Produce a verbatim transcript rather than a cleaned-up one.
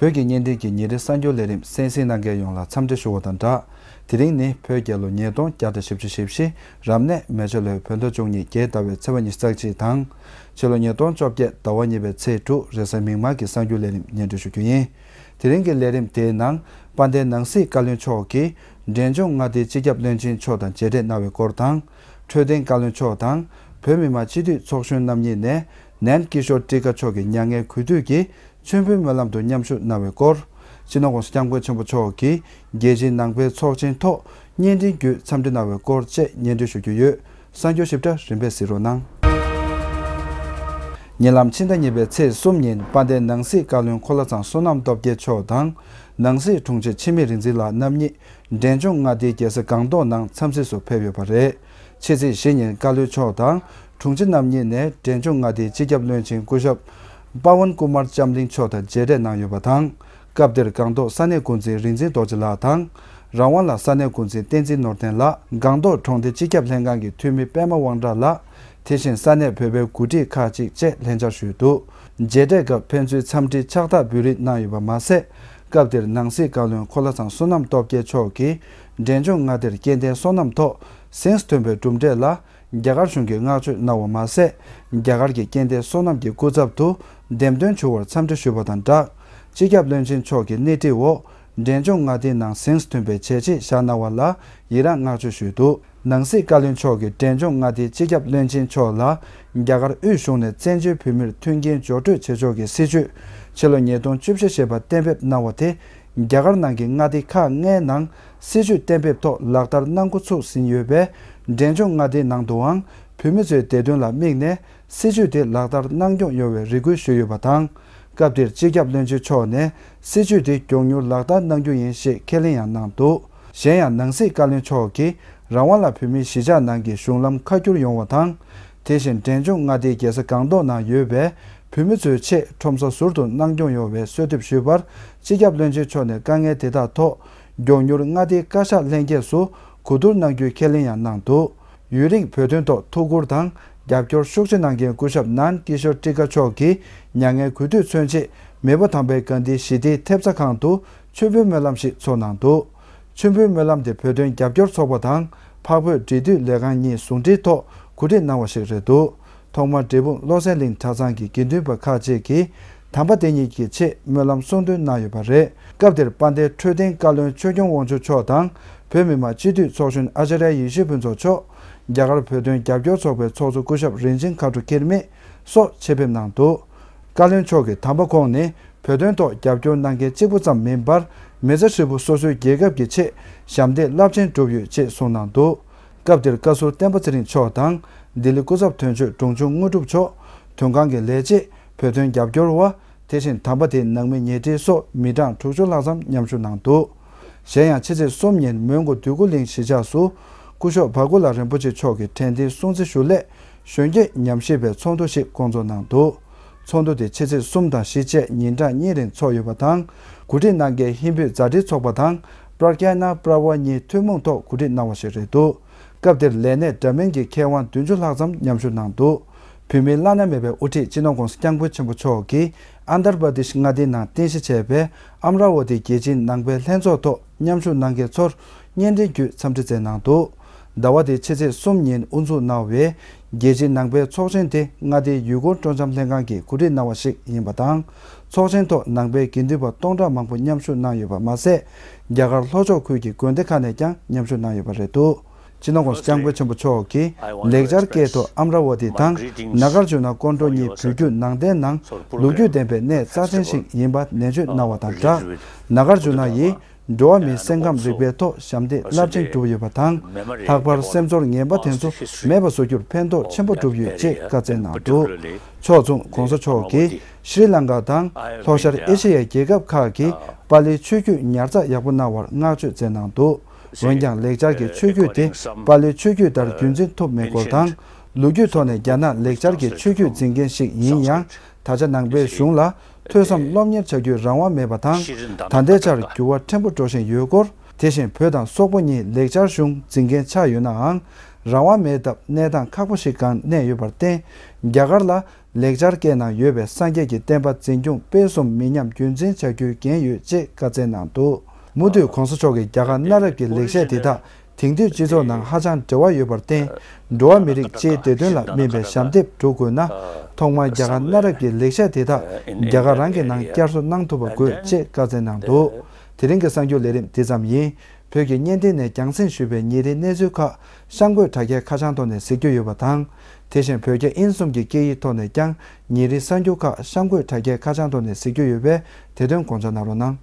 བོད་ཀྱི་བརྙན་འཕྲིན་གྱི་ཉིན་རེའི་གསར་འགྱུར་ལས་རིམ་གསན་གཟིགས་གནང་མཁན་ཡོངས་ལ་འཚམས་འདྲི་ཞུ་བ་དང་སྦྲགས། དེ་རིང་ནི་བོད་རྒྱལ་ལོ་ཉིས་སྟོང་བརྒྱ་དང་བཞི་བཅུ་ཞེ་བཞི། རབ་གནས་མེ་བྱ་ལོའི་བོད་ཟླ་བཅུ་གཉིས་རྒྱལ་ཟླ་བའི་ཚེས་པ་ཉི་ཤུ་རྩ་གཅིག་དང་། ཕྱི་ལོ་ཉིས་སྟོང་བཅོ་བརྒྱད་ཟླ་བ་གཉིས་པའི་ཚེས་དྲུག་རེས་གཟའ་མིག་དམར་གྱི་གསར་འགྱུར་ལས་རིམ་སྙན་སྒྲོན་ཞུ་རྒྱུ་ཡིན། དེ་རིང་གི་ལས་རིམ་དེའི་ནང་། དཔལ་ལྡན་ནང་སྲིད་བཀའ་བློན་མཆོག་གིས་འབྲས་ལྗོངས་མངའ་སྡེའི་སྤྱི་ཁྱབ་བློན་ཆེན་མཆོག་དང་མཇལ་འཕྲད་གནང་བའི་སྐོར་དང་། འཕྲོད་བསྟེན་བཀའ་བློན་མཆོག་དང་། བོད་མི་མང་སྤྱི་འཐུས་ཚོགས་གཞོན་རྣམ་གཉིས་ནས་ནན་ཀི་ཤོར་ཀྲི་ཀ་མཆོག་གི་མྱ་ངན་གུས་འདུད་ཀྱིས་མཆོད་འབུལ་སྨོན་ལམ་དུ་མཉམ་ཞུགས་གནང་བའི་སྐོར། སྤྱི་ནོར་༸གོང་ས་༸སྐྱབས་མགོན་ཆེན་པོ་མཆོག་གིས་རྒྱལ་སྤྱིའི་ནང་པའི་ཚོགས་ཆེན་ཐོག་བརྙན་འཕྲིན་བརྒྱུད་འཚམས་འདྲི་གནང་བའི་སྐོར་བཅས་སྙན་སྒྲོན་ཞུ་རྒྱུ་ཡོད། གསར་འགྱུར་ཞིབ་ཕྲ་རིམ་པས་གཟིགས་རོགས་གནང་། ཉེ་ལམ་ཕྱི་ཟླ་གཉིས་པའི་ཚེས་གསུམ་ཉིན་དཔལ་ལྡན་ནང་སྲིད་བཀའ་བློན་འཁོར་ལོ་ཚང་བསོད་ནམས་སྟོབས་རྒྱལ་མཆོག་དང་། ནང་སྲིད་དྲུང་ཆེ་འཆི་མེད་རིག་འཛིན་ལགས་རྣམ་གཉིས་འབྲས་ལྗོངས་མངའ་སྡེའི་རྒྱལ་ས་སྒང་ཏོག་ནང་འཚམས་གཟིགས་སུ་ཕེབས་ཡོད་པ་རེད། ཕྱི་ཚེས་བཞི་ཉིན་བཀའ་བློན་མཆོག་དང་དྲུང་ཆེ་རྣམ་གཉིས་ནས་འབྲས་ལྗོངས་མངའ་སྡེའི་སྤྱི་ཁྱབ་བློན་ཆེན་སྐུ་ཞབས་པ་ཝན་ཀུ་མར་ལྕམ་གླིང་མཆོག་དང་མཇལ་འཕྲད་གནང་ཡོད་པ་དང་། སྐབས་དེར་སྒང་ཏོག་ས་གནས་འགོ་འཛིན་རིག་འཛིན་རྡོ་རྗེ་ལགས་དང་། རང་དབང་ལ་ས་གནས་འགོ་འཛིན་བསྟན་འཛིན་ནོར་བརྟན་ལགས། སྒང་ཏོག་གྲོང་སྡེ་སྤྱི་ཁྱབ་ལྷན་ཁང་གི་འཐུས་མི་པད་མ་དབང་གྲགས་ལགས། དེ་བཞིན་ས་གནས་བོད་པའི་འགོ་ཁྲིད་ཁག་ཅིག་བཅས་ལྷན་བཅར་ཞུས་འདུག་མཇལ་འཕྲད་སྐབས་ཕན་ཚུན་འཚམས་འདྲི་ཕྱག་རྟགས་འབུལ་རེས་གནང་ཡོད་པ་མ་ཟད། སྐབས་དེར་ནང་སྲིད་བཀའ་བློན་འཁོར་ལོ་ཚང་བསོད་ནམས་སྟོབས་རྒྱལ་མཆོག་གིས་འབྲས་ལྗོངས་མངའ་སྡེར་སྐྱེ་ལྡན་སོ་ནམ་ཐོག་ཟིང་ཐོན་པའི་གྲུབ་འབྲས་ལ། རྒྱ་གར་གཞུང་གིས་བསྔགས་བརྗོད་གནང་བ་མ་ཟད། རྒྱ་གར་གྱི་སྐྱེ་ལྡན་སོ་ནམ་གྱི་སྐུ་ཚབ་ཏུ་འདེམས་ཐོན་བྱུང་བར་འཚམས་འདྲི་ཞུས་པ་དང་སྦྲགས། སྤྱི་ཁྱབ་བློན་ཆེན་མཆོག་གི་སྣེ་ཁྲིད་འོག་འབྲས་ལྗོངས་མངའ་སྡེའི་ནང་ཟིང་ཐོན་པའི་བྱས་རྗེས་བཞག་གནང་བ་ལ་ཡི་རངས་བསྔགས་བརྗོད་ཞུས་འདུག་ནང་སྲིད་བཀའ་བློན་མཆོག་གིས་འབྲས་ལྗོངས་མངའ་སྡེའི་སྤྱི་ཁྱབ་བློན་ཆེན་མཆོག་ལ་རྒྱ་གར་དབུས་གཞུང་ནས་བཙན་བྱོལ་བོད་མིར་མཐུན་རྐྱེན་སྦྱོར་སྤྲོད་བྱེད་ཕྱོགས་ཀྱི་སྲིད་བྱུས་ཕྱི་ལོ་ཉིས་སྟོང་བཅུ་བཞི་ཞེས་པ་གཏན་འབེབས་གནང་བ་དེ། རྒྱ་གར་ནང་གི་མངའ་སྡེ་ཁག་ལྔའི་ནང་སྲིད་བྱུས་གཏན་འབེབས་ཐོག་ལག་བསྟར་གནང་འགོ་ཚུགས་ཟིན་ཡོད་པས། འབྲས་ལྗོངས་མངའ་སྡེའི་ནང་དུའང་བོད་མི་ཚོའི་བདེ་དོན་ལ་དམིགས་ནས་སྲིད་བྱུས་དེ་ལག་བསྟར་གནང་སྐྱོང་ཡོང་བའི་རེ་སྐུལ་ཞུས་ཡོད་པ་དང་། སྐབས་དེར་སྤྱི་ཁྱབ་བློན་ཆེན་མཆོག་ནས་སྲིད་བྱུས་དེ་མགྱོགས་མྱུར་ལག་བསྟར་གནང་རྒྱུ་ཡིན་ཞེས་ཁས་ལེན་ཡང་གནང་འདུག་གཞན་ཡང་ནང་སྲིད་བཀའ་བློན་མཆོག་གིས་རང་དབང་ལ་བོད་མིའི་གཞིས་ཆགས་ནང་གི་གཞུང་ལམ་ཁ་བསྒྱུར་ཡོང་བ་དང་། དེ་བཞིན་འབྲས་ལྗོངས་མངའ་སྡེའི་རྒྱལ་ས་སྒང་ཏོག་ནང་ཡོད་པའི་བོད་མི་ཚོའི་ཆེད་ཁྲོམ་ས་ཟུར་དུ་གནང་སྐྱོང་ཡོང་བའི་གསོལ་འདེབས་ཞུས་པར། སྤྱི་ཁྱབ་བློན་ཆེན་མཆོག་ནས་དཀའ་ངལ་དེ་དག་ཐོག་མགྱོགས་མྱུར་མངའ་སྡེའི་བཀའ་ཤག་ལྷན་རྒྱས་སུ་གོ་བསྡུར་གནང་རྒྱུའི་ཁས་ལེན་ཡང་གནང་འདུག་ཡུན་རིང་བོད་དོན་ཐོག་ཐུགས་ཁུར་དང་རྒྱབ་སྐྱོར་ཤུགས་ཆེ་གནང་མཁན་སྐུ་ཞབས་ནན་ཀི་ཤོར་ཀྲི་ཀ་མཆོག་གིས་མྱ་ངན་གུས་འདུད་མཚོན་ཆེད་མེས་པོ་དམ་པའི་དགའ་ལྡན་ཞི་བདེའི་ཐེབས་རྩ་ཁང་དུ་མཆོད་འབུལ་སྨོན་ལམ་ཞིག་ཚོགས་གནང་འདུག་མཆོད་འབུལ་སྨོན་ལམ་དེ་བོད་དོན་རྒྱབ་སྐྱོར་ཚོགས་པ་དང་འཕགས་བོད་འབྲེལ་མཐུད་ལས་ཁང་གཉིས་ཟུང་འབྲེལ་ཐོག་གོ་སྒྲིག་གནང་བ་ཞིག་རེད་འདུག་ཐོག་མར་འབྲས་སྤུངས་བློ་གསལ་གླིང་གྲྭ་ཚང་གི་དགེ་འདུན་པ་ཁག་ཅིག་གིས་དམ་པ་དེ་ཉིད་ཀྱི་ཆེད་སྨོན་ལམ་གསུང་འདོན་གནང་ཡོད་པ་རེད། སྐབས་དེར་དཔལ་ལྡན་འཕྲོད་བསྟེན་བཀའ་བློན་ཆོས་སྐྱོང་དབང་ཕྱུག་མཆོག་དང་བོད་མི་མང་སྤྱི་འཐུས་ཚོགས་གཞོན་ཨ་ཙཱརྱ་ཡེ་ཤེས་ཕུན་ཚོགས་མཆོག་རྒྱ་གར་བོད་དོན་རྒྱབ་སྐྱོར་ཚོགས་པའི་ཚོགས་གཙོ་སྐུ་ཞབས་རིན་ཆེན་མཁའ་འགྲོ་འཁྱུད་མེད་སོགས་ཆེད་ཕེབས་གནང་འདུག་བཀའ་བློན་མཆོག་གིས་དམ་པ་ཁོང་ནི་བོད་དོན་ཐོག་རྒྱབ་སྐྱོར་གནང་མཁན་གཅིག་པུ་ཙམ་མིན་པར། མི་ཚེ་ཧྲིལ་པོ་སོ་སོའི་རྒྱལ་ཁབ་ཀྱི་ཆེད་ཞབས་འདེགས་རླབས་ཆེན་བསྒྲུབས་ཡོད་ཅེས་གསུངས་གནང་འདུག་སྐབས་དེར་བཀའ་ཟུར་བསྟན་པ་ཚེ་རིང་མཆོག་དང་། ལྡི་ལི་སྐུ་ཚབ་དོན་གཅོད་འབྲོང་ཆུང་དངོས་གྲུབ་མཆོག་དོན་ཁང་གི་ལས་བྱེད། བོད་དོན་རྒྱབ་སྐྱོར་བ། དེ་བཞིན་དམ་པ་དེའི་ནང་མི་ཉེ་འབྲེལ་སོགས་མི་གྲངས་དྲུག་ཅུ་ལྷག་ཙམ་མཉམ་ཞུགས་གནང་འདུག་གཞན་ཡང་ཕྱི་ཚེས་གསུམ་ཉིན་མོན་གྷོ་འདོད་རྒུ་གླིང་གཞིས་ཆགས་སུ་སྐུ་ཞབས་བ་ཀུ་ལ་རིན་པོ་ཆེ་མཆོག་གི་དྲན་རྟེན་སྲུང་བརྩི་ཞུ་སླད་གཞོན་སྐྱེས་ཉམས་ཞིབ་པའི་ཚོགས་འདུ་ཞིག་བསྐོང་ཚོགས་གནང་འདུག་ཚོགས་འདུ་དེ་ཕྱི་ཚེས་གསུམ་དང་བཞི་བཅས་ཉིན་གྲངས་གཉིས་རིང་འཚོགས་ཡོད་པ་དང་། གོ་སྒྲིག་གནང་མཁན་ཧིན་བོད་མཛའ་འབྲེལ་ཚོགས་པ་དང་པྲ་ཀྱ་ན་པྲ་ཝ་གཉིས་ཐུན་མོང་ཐོག་གོ་སྒྲིག་གནང་བ་ཞིག་རེད་འདུག་སྐབས་དེར་ལས་གནས་འདྲ་མིན་གྱི་མཁས་དབང་བདུན་ཅུ་ལྷག་ཙམ་མཉམ་ཞུགས་གནང་འདུག་བོད་མིའི་བླ་ན་མེད་པའི་དབུ་ཁྲིད་སྤྱི་ནོར་༸གོང་ས་༸སྐྱབས་མགོན་ཆེན་པོ་མཆོག་གིས་ཨན་དར་པ་དིཤ་མངའ་སྡེའི་ནང་རྟེན་གཞི་བྱས་པའི་ཨམ་ར་ཝ་ཏི་རྒྱལ་སྤྱིའི་ནང་པའི་ལྷན་ཚོགས་ཐོག་མཉམ་ཞུགས་གནང་མཁན་ཚོར་བརྙན་འཕྲིན་བརྒྱུད་འཚམས་འདྲི་མཛད་གནང་འདུག་ཟླ་བ་འདིའི་ཕྱི་ཚེས་གསུམ་ཉིན་དབུ་འཛུགས་གནང་བའི་རྒྱལ་སྤྱིའི་ནང་པའི་ཚོགས་ཆེན་དེ་མངའ་སྡེའི་ཡུལ་སྐོར་སྤྲོ་འཆམ་ལྷན་ཁང་གིས་གོ་སྒྲིག་གནང་བ་ཞིག་ཡིན་པ་དང་། ཚོགས་ཆེན་ཐོག་ནང་པའི་དགེ་འདུན་པ་སྟོང་ཕྲག་མང་པོ་མཉམ་ཞུགས་གནང་ཡོད་པ་མ་ཟད། རྒྱ་གར་ལྷོ་ཕྱོགས་ཁུལ་གྱི་དགོན་སྡེ་ཁག་ནས་ཀྱང་མཉམ་ཞུགས་གནང་ཡོད་པ་རེད་འདུག་སྤྱི་ནོར་༸གོང་ས་༸སྐྱབས་མགོན་ཆེན་པོ་མཆོག་གིས་ལེགས་སྦྱར་སྐད་དུ་ཨམ་ར་ཝ་ཏི་དང་ནཱ་གར་ཇུ་ན་ཀོན་ཀྲོ་གཉིས་བོད་བརྒྱུད་ནང་བསྟན་ནང་ལོ་རྒྱུས་ལྡན་པའི་གནས་རྩ་ཆེན་ཞིག་ཡིན་པ་ནན་བརྗོད་གནང་བ་དང་སྦྲགས། ནཱ་གར་ཇུ་ན་ཡིས་འགྲོ་བ་མིའི་སེམས་ཁམས་རིག་པའི་ཐོག་ཞབས་འདེགས་རླབས་ཆེན་བསྒྲུབས་ཡོད་པ་དང་། ལྷག་པར་སེམས་ཚོར་ངན་པ་དེ་ཚོ་མེད་པ་བཟོ་རྒྱུར་ཕན་ཐོགས་ཆེན་པོ་བསྒྲུབས་ཡོད་ཅེས་བཀའ་སྩལ་གནང་འདུག་ཕྱོགས་མཚུངས་༸གོང་ས་མཆོག་གིས་ཤྲི་ལངྐ་དང་ལྷོ་ཤར་ཨེ་ཤེ་ཡའི་རྒྱལ་ཁབ་ཁག་གིས་པཱ་ལིའི་ཆོས་བརྒྱུད་ཉར་ཚགས་ཡག་པོ་གནང་བར་བསྔགས་བརྗོད་མཛད་གནང་འདུག་འོན་ཀྱང་ལེགས་སྦྱར་གྱི་ཆོས་བརྒྱུད་དེ་པཱ་ལིའི་ཆོས་བརྒྱུད་ལྟར་རྒྱུན་འཛིན་ཐུབ་མེད་སྐོར་དང་། ལོ་རྒྱུས་ཐོག་ནས་རྒྱ་ནག་ལེགས་སྦྱར་གྱི་ཆོས་བརྒྱུད་འཛིན་མཁན་ཞིག་ཡིན་ཡང་། ད་ཆ་ནང་པའི་གཞུང་ལ་ཐོས་བསམ་སློབ་གཉེར་བྱ་རྒྱུའི་རང་དབང་མེད་པ་དང་། ད་ལྟའི་ཆར་འགྱུར་བ་ཕྲན་བུ་འགྲོ་བཞིན་ཡོད་སྐོར། དེ་བཞིན་བོད་དང་སོག་པོ་གཉིས་ལེགས་སྦྱར་གཞུང་འཛིན་མཁན་ཆགས་ཡོད་ནའང་། རང་དབང་མེད་སྟབས་གནས་སྟངས་ཁག་པོ་ཞིག་སྒང་གནས་ཡོད་པར་བརྟེན། རྒྱ་གར་ལ་ལེགས་སྦྱར་སྐད་ནང་ཡོད་པའི་སངས་རྒྱས་ཀྱི་བསྟན་པ་འཛིན་སྐྱོང་སྤེལ་གསུམ་མི་ཉམས་རྒྱུན་འཛིན་བྱ་རྒྱུའི་འགན་ཡོད་ཅེས་བཀའ་སྩལ་གནང་འདུག་མུ་མཐུད་༸གོང་ས་མཆོག་གིས་རྒྱ་གར་གནའ་རབས་ཀྱི་ལེགས་བཤད་དེ་དག་དེང་དུས་སྤྱི་ཚོགས་ནང་ཧ་ཅང་འབྲེལ་བ་ཡོད་པར་བརྟེན། འགྲོ་བ་མི་རིགས་སྤྱིའི་བདེ་དོན་ལ་སྨིན་པའི་ཞབས་འདེགས་སྒྲུབ་དགོས་ན། ཐོག་མར་རྒྱ་གར་གནའ་རབས་ཀྱི་ལེགས་བཤད་དེ་དག་རྒྱ་གར་རང་གི་ནང་བསྐྱར་གསོ་གནང་ཐུབ་པ་དགོས་ཅེས་བཀའ་སྩལ་གནང་འདུག་དེ་རིང་གི་གསར་འགྱུར་ལས་རིམ་འདི་ཙམ་ཡིན། བོད་ཀྱི་བརྙན་འཕྲིན་ནས་རྒྱང་སྲིང་ཞུས་པའི་ཉིན་རེའི་གནས་ཚུལ་ཁག་གཤམ་འཁོད་དྲ་རྒྱའི་ཁ་བྱང་ཐོག་ནས་གཟིགས་རྒྱུ་ཡོད་པ་དང་། དེ་བཞིན་བོད་རྒྱ་དབྱིན་གསུམ་གྱི་སྐད་ཡིག་ཐོག་ནས་ཀྱང་ཉིན་རེའི་གསར་འགྱུར་ཁག་གཤམ་འཁོད་དྲ་རྒྱའི་ཁ་བྱང་ཐོག་ནས་གཟིགས་རྒྱུ་ཡོད་པས། དེ་དོན་དགོངས་འཇགས་གནང་རོགས་གནང་།